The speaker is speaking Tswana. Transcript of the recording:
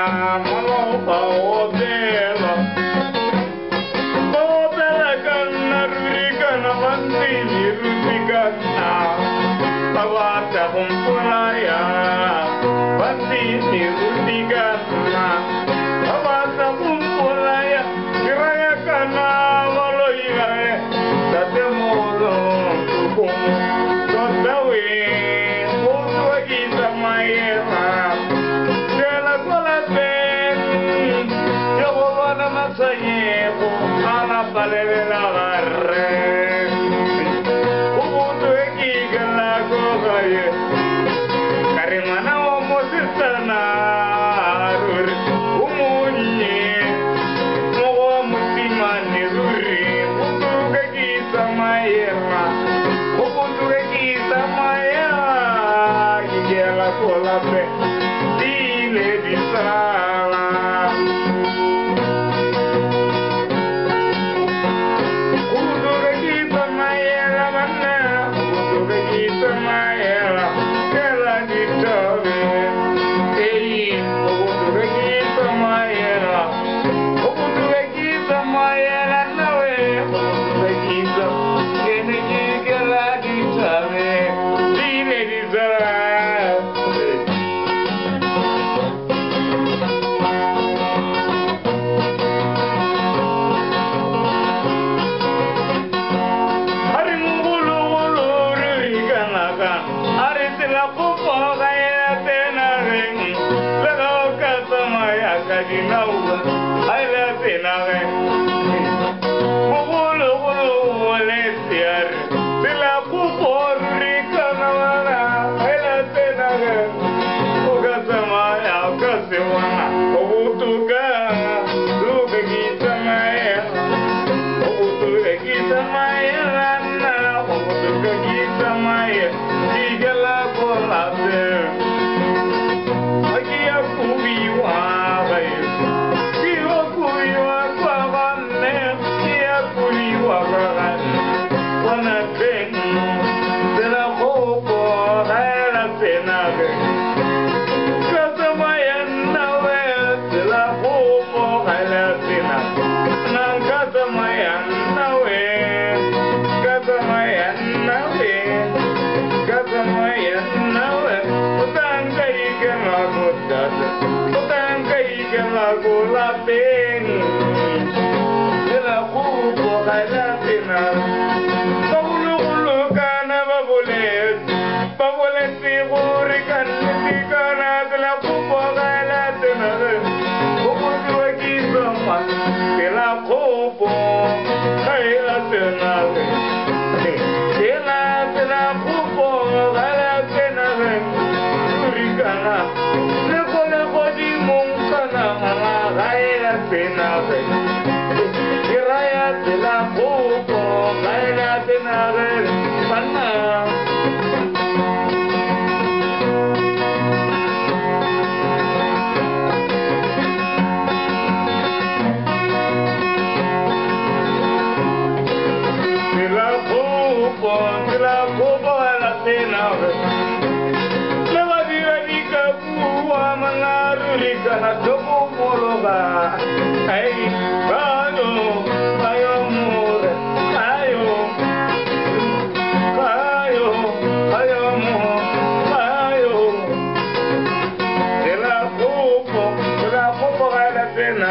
Maloba opela. Opela kana ruri kana bantsi ruti kana. Ba batla go mpolaya bantsi ruti kana. Ba batla go mpolaya ke raya kana baloi ba re tatemolo tota we o tloga ke itsamaela tsela kwa lapeng ke go bona matshwenyego a lapa le le la gare o botwe ke ikela ko gae ka re ngwana wa mosetsana ruri o monnye mo go wa mosimane ruri o tloga ke itsamaela o botwe ke itsamaela ke ikela ko lapeng di ile di sala. O tloga ke itsamaela banna o tloga ke itsamaela fela dithabeng ei o tloga ke itsamaela o tloga ke itsamaela nnawe o tloga ke ke ne ke ikela dithabeng di ile di sala. A re mogologolo re ikanaka a re tsela kgopo ga e a tsenageng le ga o ka tsamaya ka dinao ga e a tsenageng. Mogologolo o boletse a re tsela kgopo ruri ikanaka ga e a tsenageng o ka tsamaya o ka se bona o botoka tloga ke itsamaela o botoka ke itsamaela nna o botoka ke itsamaela ke ikela ko lapeng ga ke ya kobiwa gaeso ke yo kobiwa kwa ga mme ke ya kobiwa ka ga nna bona teng tsela kgopo ga e la tsenageng ka tsamaya nna we tsela kgopo ga e la tsena nna nka tsamaya nna we ka tsamaya nna we ka tsamaya nna we o tla nka ikela ko tate o tla nka ikela ko lapeng tsela kgopo ga e la tsena. Bagologolo kana ba boletse gore ka nnete kana tsela kgopo ga e la tsena go botsiwa ke tsama tsela kgopo ga e la tsena tsela tsela kgopo ga e la tsena ruri kana le go le godimong kana ga e la tsena ke raya tsela kgopo ga e la tsena banna. Tsela kgopo tsela kgopo ga la tsena le badira di ka bua manna ruri kana tlhokomologa ai bayo bayo more ayo ayo ayo mo ayo tsela kgopo ga la tsena